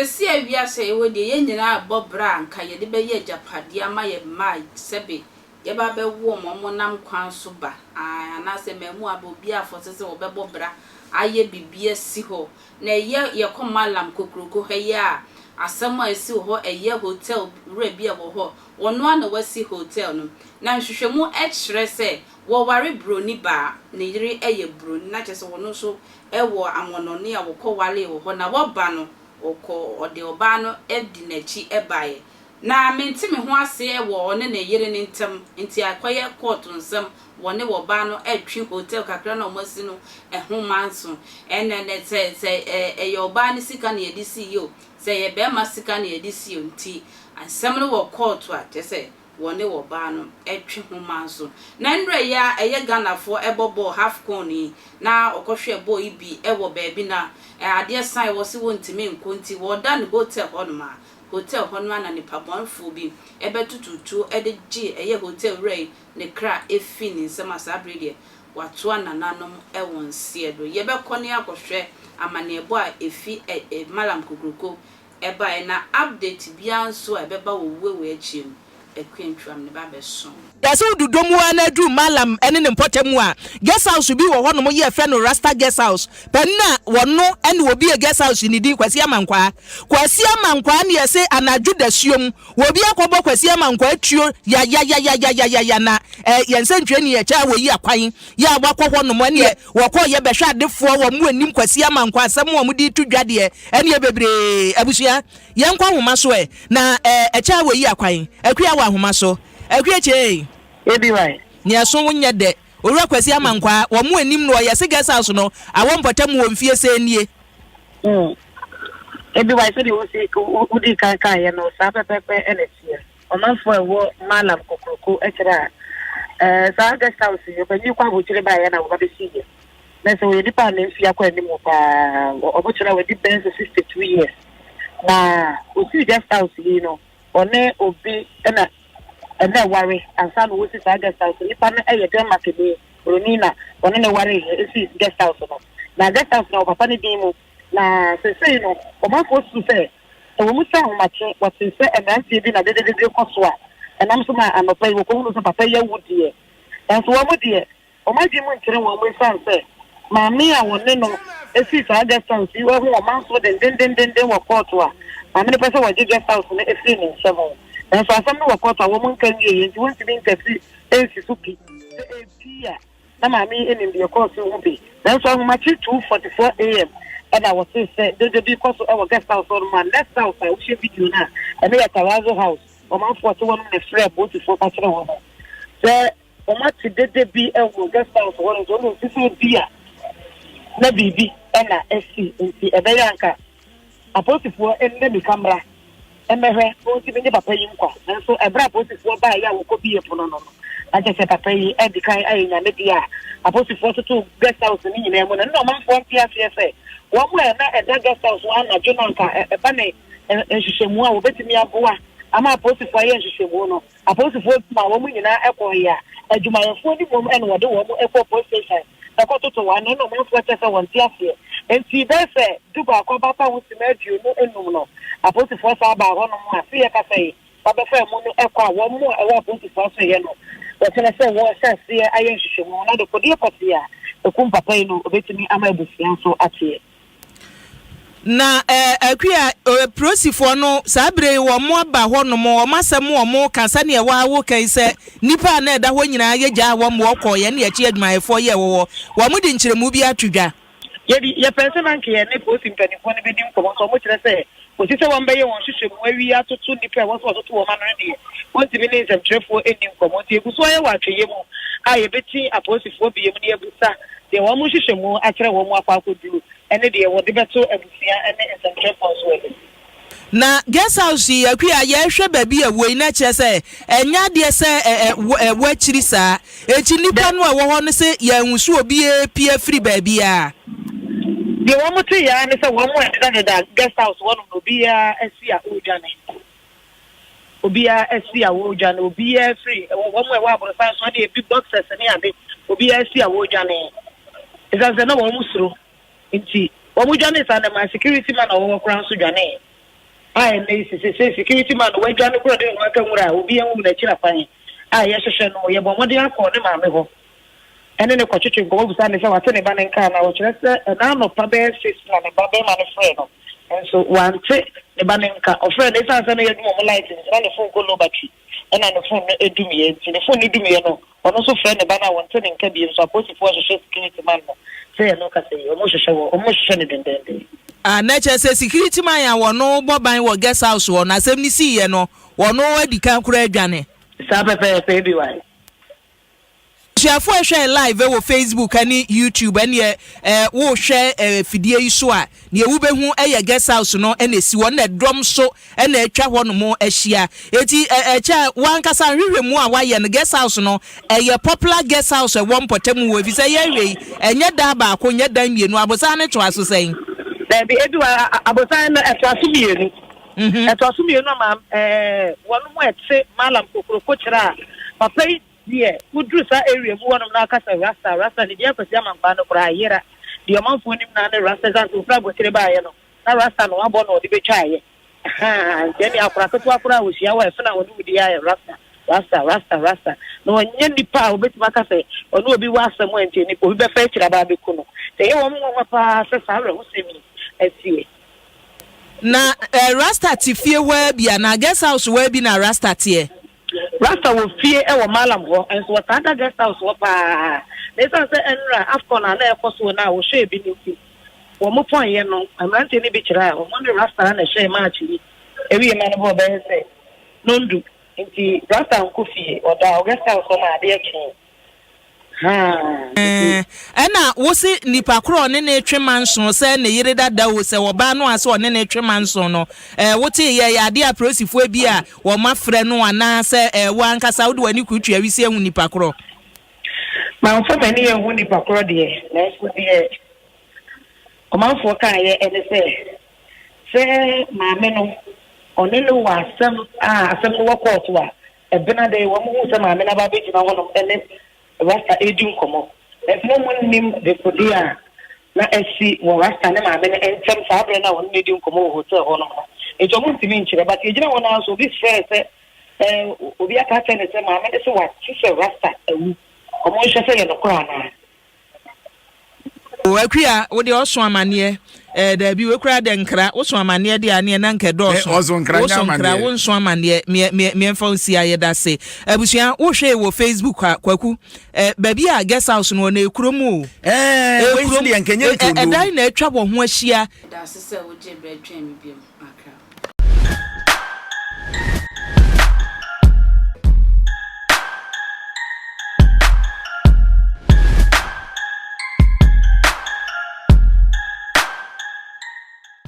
Seesei a wiase a yɛwɔ yi deɛ, yɛn nyinaa rebɔ bra a anka yɛde bɛyɛ agyapadeɛ ama yɛn mma a sɛbe yɛba abɛwo wɔn a wɔnam kwan so ba, aane, anaasɛ mmaamua aba, obiara afɔse sɛ wɔbɛbɔ bra ayɛ biribi asi hɔ. Na ɛyɛ yɛkɔ Mallam Kokroko ha yi a, asɛm a ɛsi wɔ hɔ, ɛyɛ hotel wura bi a ɛwɔ hɔ, ɔno ara na wasi hotel no. Na nhwehwɛmu kyerɛ sɛ wɔware buroni baa, ne yere yɛ buroni, na kyerɛ sɛ ɔno nso wɔ amɔnɔne a wɔkɔwaree wɔ hɔ, na wɔba no, ɔkɔ, ɔde ɔbaa no di n'akyi baeɛ. Na mente me ho aseɛ wɔ ɔne ne yere no ntam, nti akɔyɛ kɔɔto nsɛm, wɔne ɔbaa no retwe hotel kakra no a wɔasi no ho manso. Ɛnna nɛ sɛ, sɛ ɛyɛ ɔbaa no sika na yɛde siiɛ o, sɛ ɛyɛ barima sika na yɛde sii o, nti asɛm no wɔ kɔɔto a, kyerɛ sɛ wɔne ɔbaa no twe ho manso. Na nnora yi ara ɛyɛ Ghanafoɔ bɔ bɔɔl Hafcon yi, na ɔkɔhwɛɛ bɔɔl yi bi wɔ baabi na adeɛ sae wɔse wɔntumi nkɔ nti wɔda ne hotel hɔnom a, hotel hɔ no ara na nipa bɔnefoɔ bi bɛtoto tuo de gyee ɛyɛ hotel wura yi ne kra fii ne nsam a saa bere deɛ watoa nananom wɔ nseɛ do. Yɛbɛkɔ ne akɔhwɛ amanneɛbɔ a ɛfi Mallam Kokroko baeɛ na update biara nso a ɛbɛba wɔ wuo wei akyire no Akua Ntwam ne ba bɛso. Yɛse wo dodɔ mu ara na aduru Mallam ne ne mpɔtam a, guest house bi wɔ hɔnom yɛfrɛ no Rasta Guest House. Panin a wɔno ne wɔbie guest house yi ne din Kwasi Amankwaa. Kwasi Amankwaa ne yɛse anadwo dasuom wɔbi akɔbɔ Kwasi Amankwaa tuo yayayayayayaya na eh, yɛn nsɛntwerɛni ɛkyɛ a wɔyi akwan yɛ a wakɔ hɔnom ɛneɛ wɔkɔɔ yɛ bɛhwɛ adefoɔ wɔn anim Kwasi Amankwaa asɛm a wɔde to dwa deɛ ɛneɛ bebree abusua Yɛnkɔ ahoma so ɛ. Na ɛ ɛkyɛ a wɔyi akwan. Akua wɔ ahoma so. Akua kyeei. Ebi wae. Nea ɛso wo nyɛ dɛ. Owura Kwasi Amankwaa, wɔn mo anim no ɔyɛ se guest house no awɔ mpɔtam wɔ mfie sɛn nie? Mm. Ebi wae sɛdeɛ wosi wodii kan kaeɛ no saa pɛpɛpɛ na ɛteɛ. Ɔmanfoɔ a ɛwɔ Mallam Kokroko kyerɛ a ɛɛ saa guest house yi ɔpanyin kɔ abokyire baeɛ na wɔba bɛsiiɛ. Na sɛ ɔyɛ nipa a ne mfeɛ akɔ anim paa, ɔbokyerɛ a wadi bɛyɛ sɛ 62 years. Na ɔsii guest house yi no, ɔne obi na ɛna ɛware ansa na wɔsi saa guest house. Nipa no yɛ Denmark ni, buroni na ɔne ne wareeɛ ɛsii guest house no. Na guest house no wɔ papa no din mu. Na seesei no, ɔmanfoɔ susu sɛ ɛwɔ mu sɛ ahomakye wɔtee sɛ mmeranteɛ bi na dededede kɔ so a ɛnam so ma anɔpa yi wɔkɔhunuu sɛ papa yi awu deɛ, nanso wɔn deɛ Wɔn adwene mu nkyere wɔn esiane sɛ maame a wɔne no sii saa guest house yi ahu wɔn aso dendendenden wɔ kɔɔto a maame no pɛ sɛ wɔgye guest house no firi ne nsam. Nanso asɛm no wɔ kɔɔto a wɔn nka nwieeɛ nti wɔntumi nka si nsi so pi sɛ ebia na maame yi nim deɛ ɛkɔɔ so ho bi. Nanso ahomakye 2:44 AM na wɔtee sɛ dede bi rekɔ so wɔ guest house hɔ nom a next house a wohwɛ video no a ɛno yɛ Terrazzo House. Ɔmanfoɔ a wɔte hɔ nom na ɛfrɛɛ apolisifoɔ ka kyerɛɛ wɔn sɛ Wɔate dede bi wɔ guest house hɔ no nti wɔn nti sɛ bi a na biribi na asi nti ɛbɛyɛ anka apolisifoɔ mmɛ mmirika mmra mmɛhwɛ na wɔntumi nye papa yi nkwa. Nanso ɛberɛ a apolisifoɔ baeɛ a wɔkɔbie pono no no, na kyerɛ sɛ papa yi adi kan ayɛ nyame deɛ a apolisifoɔ totoo guest house no nyinaa mu no, na ɔmanfoɔ nte aseɛ sɛ wɔn a na ɛda guest house hɔ anadwo no anka ɛba ne nhwehwɛmu a wɔbɛtumi aboa ama apolisifoɔ ayɛ nhwehwɛmu no. Apolisifoɔ bi maa wɔn nyinaa kɔeɛ a adwumayɛfoɔ no mmom na wɔde wɔn kɔɔ police station kɔtotoo wɔn ano na ɔmanfoɔ kyerɛ sɛ wɔnte aseɛ. Enti bɛyɛ sɛ dubaako abapa ho simma 25 no, apolisifoɔ san baa hɔnom a se yɛkasa yi wɔabɛfa amu no kɔ a wɔn a ɛwɔ apolisifoɔ asoɛeɛ no wɔkyerɛ sɛ wɔrehyɛ aseɛ ayɛ nhwehwɛmu na dekodeɛ pɔtee a ɛkum papa yi no wɔbɛtumi ama abusua nso ateɛ. Na eh, Akua, eh, Prosifoɔ no, saa berɛ yi wɔn aba hɔ nom, wɔn asɛm wɔn ka sɛdeɛ waa wo ka yi sɛ, nnipa a na ɛda hɔ nyinaa yɛ gyaa wɔn wɔkɔɔ yɛn ne akyi adwumayɛfoɔ yɛ wɔwɔ, wɔn de nkyerɛmu bi ato dwa. Yɛde, yɛpɛɛ sɛ na anka yɛne polisi mpanimfoɔ no bɛdi nkɔmmɔ nso wɔkyerɛ sɛ kɔsi sɛ wɔbɛyɛ wɔn nhwehwɛmu awie atoto nnipa a ɛwɔ sɛ wɔtoto wɔn ano no deɛ, wɔntumi ne nsɛmtwerɛfoɔ nni nkɔmmɔ. Nti yɛgu so ara wɔ atwɛeɛ mu a yɛbɛti apolisifoɔ biom na yɛabisa deɛ wɔn nhwehwɛmu akyerɛ wɔn akɔ akɔduru ne deɛ wɔde bɛto abusua ne nsɛmtwerɛfoɔ nso anim. Na guest house yi Akua yɛhwɛ baabi a ɛwɔ yi na kyerɛ sɛ ɛnyɛ adeɛ sɛ ɛwɔ akyiri saa enti nnipa no a ɛwɔ hɔ no se yɛnhu so obi repue afiri baabiara. Deɛ wɔn te yɛ ara ne sɛ wɔn a ɛdedadeda guest house hɔ nom no obiara asi a ɔredwane. Obiara asi a ɔredwane. Obiara firi wɔn a ɛwɔ aborosan so ne ebi boxers ne ade obiara asi a ɔredwane. Ɛsiane sɛ na wɔn suro nti wɔn dwane saa na ɛmaa security man a ɔwɔ hɔ koraa nso dwanee. A ɛnnɛ yi sesesei security man no wadwane koraa de ne ho aka nwura a obiara nhu n'akyiri akwan a yɛhwehwɛ no. Yɛbɔɔ mmɔden akɔ ne maame hɔ ne no kɔtwetwe nkɔmmɔ bisaa no sɛ wate ne ba no nka anaa. Ɔkyerɛ sɛ ɛnnɛ anɔpa bɛyɛ 6 na ne ba barima no frɛɛ no nso wante ne ba no nka. Ɔfrɛɛ no esiane sɛ na yɛadum wɔn light nti na ne phone kɔ low battery ɛna ne phone no dumiiɛ nti ne phone no dumiiɛ no Ɔno nso frɛ ne ba no a wɔnte ne nka bio nso apolisifoɔ rehwehwɛ security man no sɛ yɛne wo kasa yi wɔrehwehwɛ wɔ wɔrehwehwɛ no dendenden. Ah na kyerɛ sɛ security man a wɔno bɔ ban wɔ guest house hɔ no asɛm no siiɛ no wɔno adi kan koraa adwane. Saa pɛpɛɛpɛ ABY. Abusuafoɔ a ɛhwɛ yɛn live wɔ Facebook ne YouTube ɛneɛ eh, wohwɛ eh, fidie yi so a neɛ wobɛhu yɛ guest house no na ɛsi hɔ na ɛdɔm nso na atwa hɔnom ahyia. Enti ɛkyɛ a w'ankasa nhwehwɛmu a woayɛ no, guest house no, ɛyɛ popular guest house ɛwɔ mpɔtam hɔ efisɛ yɛhwɛ yi, ɛnyɛ dan baako, nyɛ dan mmienu, abosan no toa so sɛn? Dabi, ebi wɔ abosan no ɛtoa so mmienu. Ɛtoa so mmienu ama ɛɛ wɔn mo ɛte Mallam Kokroko kyerɛ a papa yi deɛ woduru saa area mu hɔnom na aka sɛ Rasta Rasta ne deɛ Kwasi Amankwaa no koraa ayera deɛ ɔmanfoɔ nim naa ne Rasta ɛsiane sɛ ofiri abotire baeɛ no na rasta na wabɔ na ɔde bɛtwaeɛ ahaa nti ɛne akora ketewa koraa a ɔhyia wɔ ɛfena a ɔne wo di ayɛ rasta rasta rasta rasta na ɔnyɛ nipa a ɔbɛtumi aka sɛ ɔne obi wɔ asɛm a nti nipa obi bɛfa akyiri aba abɛku no nti ɛyɛ wɔn nwanwa paa sɛ saa awerɛhosɛm yi asie. Na eh, rasta te fie hɔ ara bi anaa guest house hɔ ara bi na rasta teɛ? Rasta wɔ fie wɔ Mallam hɔ nso wɔtaa da guest house hɔ paa na ɛsiane sɛ ɛnora Afcon a na ɛkɔ soɔ no a wɔhwɛɛ bi no nti wɔn pɔnyɛ no mmeranteɛ no bi kyerɛ a wɔn ne Rasta na ɛhyɛɛ match yi ɛwie ma no bɔɔ bɛyɛ sɛ nondu nti Rasta ankɔ fie ɔdaa guest house hɔ ma adeɛ kyee. Ɛɛ, ɛna wose nipa korɔ a ɔne no retwe manso sɛ ne yere dada o, sɛ ɔbaa no a sɛ ɔne no retwe manso no, ɛɛ, wotee yɛ, ɛyɛ adeɛ a apolisifoɔ bi a wɔafrɛ no anaa sɛ ɛɛ, wo ankasa wode w'ani kurutua wisi ahu nipa korɔ? Mamfa m'ani anhu nipa korɔ deɛ, nanso deɛ ɔmanfoɔ kaeɛ ne sɛ, sɛ maame no, ɔne no wɔ asɛm a asɛm no wɔ kɔɔto a, Ɛbena dɛ, wɔhuu sɛ maame no aba abɛgyina hɔnom ne Rasta redi nkɔmmɔ. Nanso na wɔnnim dekode a na asi wɔ Rasta ne maame no ntam saa berɛ no a wɔne no redi nkɔmmɔ wɔ hotel hɔnom no. Enti wɔntumi nkyerɛ. But yɛgyina hɔ no ara nso, obi frɛɛ sɛ eh, obi aka akyerɛ no sɛ maame no se wate sɛ Rasta awu. Wɔnhwɛ sɛ ɛyɛ nokorɛ anaa. O Akua, wo deɛ ɔso amaneɛ. Eh, daabi, wei koraa dɛ nkra. Woso amaneɛ deɛ aneɛ na nka ɛdɔɔso. Eh, ɔso nkra nyɛ Woso nkra, amaneɛ. wonso amaneɛ. Meɛ, meɛ, meɛmfa wo nsi a, yɛda ase. Abusua, wohwɛ wɔ Facebook a, Kwaku, eh, baabi a guest house no wɔ no, ɛyɛ kurom o. Eh, wei nso Ɛyɛ deɛ nka ɛnyɛ Eh, ntwonoo. ɛdan na atwa wɔn ho ahyia. Medase sɛ wogyee berɛ twɛn me biom, Accra.